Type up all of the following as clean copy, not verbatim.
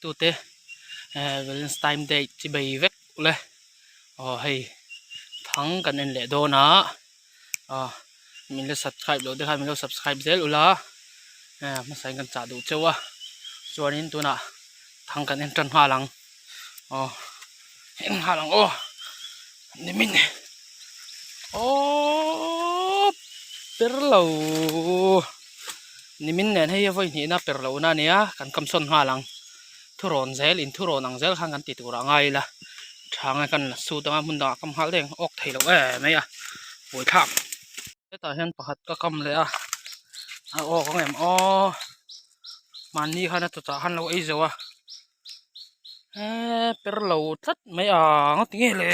tu te Valentine day chi bei vek ule aw hei thang kan en leh dawn a aw min la subscribe loh te khan min lo subscribe zel ula hmasa in kan chah duh cheu a chuanin tunah thang kan en tan nghal ang aw en nghal ang aw nimin aww per lo nimin nen hei vawi hnihna per lohna a nia kan kam sawn nghal ang thurawn zel in thurawn ang zel khan kan ti tur a ngai ila tha nge kan la sut anga hmun dangah kam nghal daih ang awk thei loh em mai a buaithlak hetah hian pakhat ka kam leh a a awk ang em aw mahni khan a chawchah khan lo ei zo a eee per lo tlat mai ang a ti nge le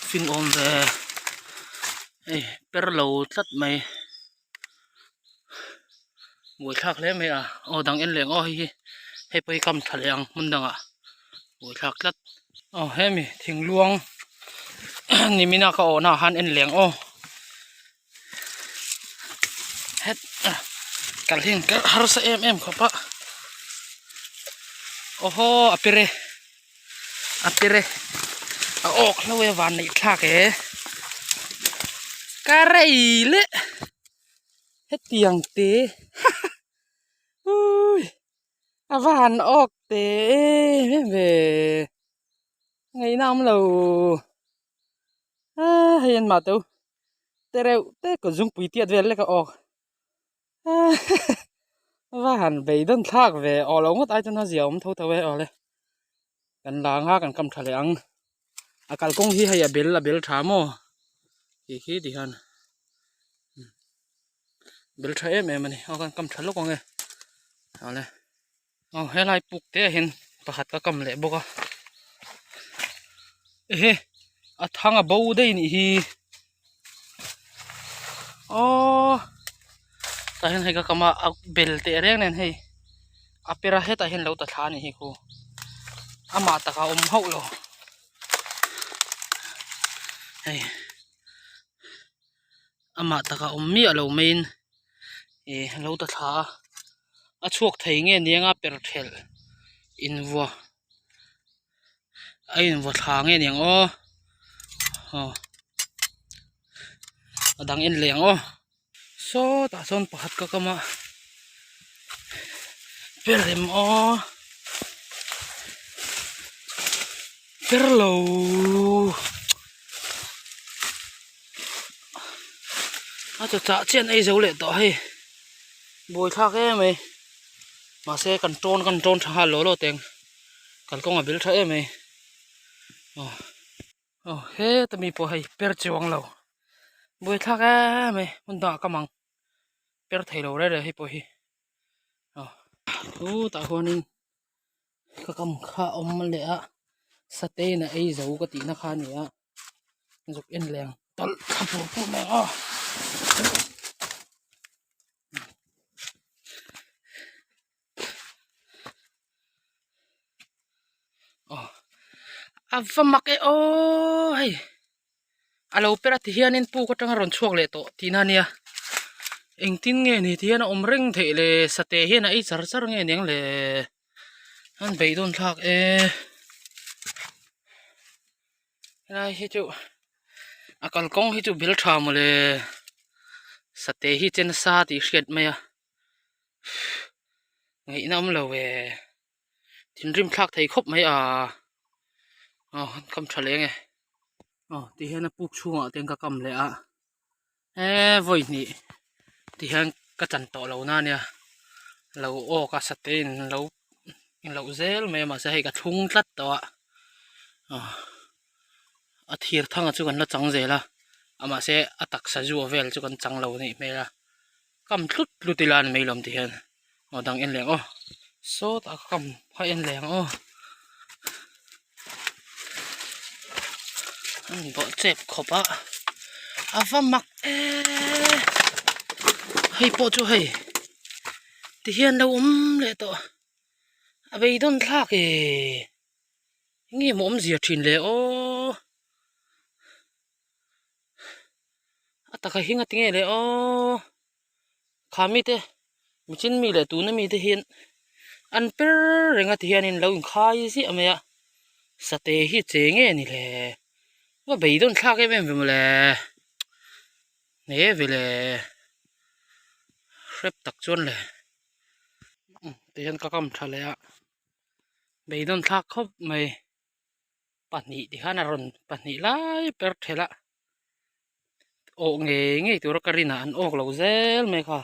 fin awm ve hei per lo tlat mai buaithlak hle mai a aw dang en leh ang aw hei hi hei pawh hi kam tha leh ang hmun dangah buaithlak tlat aw hemi thingluang nimina ka awhna ah khan en leh ang aw het kal hi an kalh harsa em em khawp a awhaw a pire a pire a awk hlo e van neih thlak e ka rei leh hetiang te ui a va han awk te em em ve ngaihna awm lo. A hei an mah teu te reuh te kut zungpui tiat vel lek a awk a va han beidawn thlak ve aw lo ngawt ai chuan a zia awm tho tho e aw le kan la anga kan kam tha leh ang a kalkawng hi hei a bel a bel tha maw tih khi ti hian bel tha em em a ni aw kan kam tha lawk ang e aw le. Aw helai puk te ah hian pakhat ka kam leh bawk a ehe a thang a bo daih anih hi aww tah hian hei ka kam a a bel teh reng nen hei a per a hetah hian lo ta thla anih hi khu amah taka awm hauh lo hei amah taka awm miah lo maiin ih lo ta thla a. A chhuak thei nge niang a per thelh invuah a invuah thla nge niang aw aw a dang en leh ang aw sawtah sawn pakhat ka kam a per em aw per lo a chawchah chian ei zo leh tawh hei. Buaithlak em mai mahse kan tawn kan tawn tha nghal law law teng kalkawng a bil tha em mai aw aw heta mi pawh hei per chuang lo buaithlak em mai hmun dangah ka mang per thei lo reng reng hei pawh hi aw chutah huanin ka kam kha a awm leh a satei in a ei zo ka tihna kha a ni a zuk en leh ang tawlh thla pur pur mai ang aw. Aw a va mak e aw hei a lo per a ti hianin puk atanga rawn chhuak leh tawh tihna a nia engtin nge ni ti hian a awm reng theih le sateh hian a ei char char nge niang le an beidawn thlak e helai hi chu a kalkawng hi chu bel tha mawle sateh hi che nasa tih hriat mai a ngaihna awm lo e. Thinrim thlak thei khawp mai a aw an kam tha leh nge aw ti hian a puk chhungah te ka kam leh a eee vawi hnih ti hian ka chan tawh lo na ania lo awk a sate in lo loh zel mai a mahse hei ka thlung tlat tawh a aw a thir thanga chu kan la chang zel a a mahse a taksa zuah vel chu kan chang lo a nih hmel a kam tlut tlut ila a ni mai lo ti hian. Aw dang en leh ang aw sawtah ka kam kha en leh ang aw an bawh chep khawp a a va mak eee hei pawh chu hei ti hian lo awm leh tawh a beidawn thlak eee enge maw awmzia thin le aw a taka hi nga tinge le aw. Kha mite michin mi leh tuna mite hian An per reng a ti hianin lo inkhai ziah mai a, sate hi che nge ni le? Va beidawn thlak em em ve mawle, hne ve le, hrep tak chuan le ti hian ka kam tha leh a, beidawn thlak khawp mai, pahnih tikhan a rawn pahnih lai per thelh a. Awh ngei ngei tura ka rinah an awk lo zel mai kha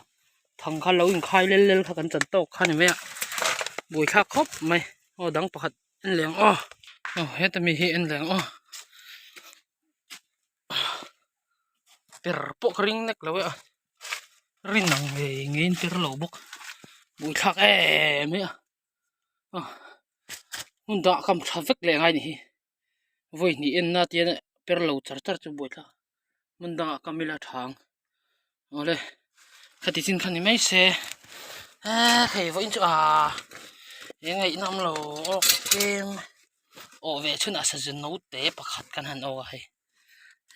thang kha lo inkhai lel lel kha kan chan tawk kha ni mai a buaithlak khawp mai aw dang pakhat en leh ang aw aw heta mi hi en leh ang aw per pawh ka ring nek lo e a rin ang ngei ngeiin per lo bawk buaithlak em mai a aw hmun dangah kam tha vek leh ngai ni hi. Vawi hnih en na tian per lo char char chu buai thlak hmun dangah ka mila thang awle khati chin kha ni mai se eee hei vawiin chu aa eng ngaihna awm lo awk tlem awh ve chhunah sazu naute pakhat kan han awk a hei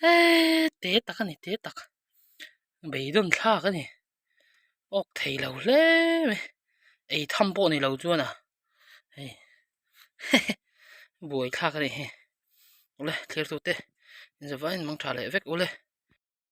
eee te tak a ni te tak beidawn thlak a ni awk thei lo hle mai ei tham pawh ni lo chuan a hei buai thlak a ni hi awle thlir tute in zavaiin mang tha leh vek ule.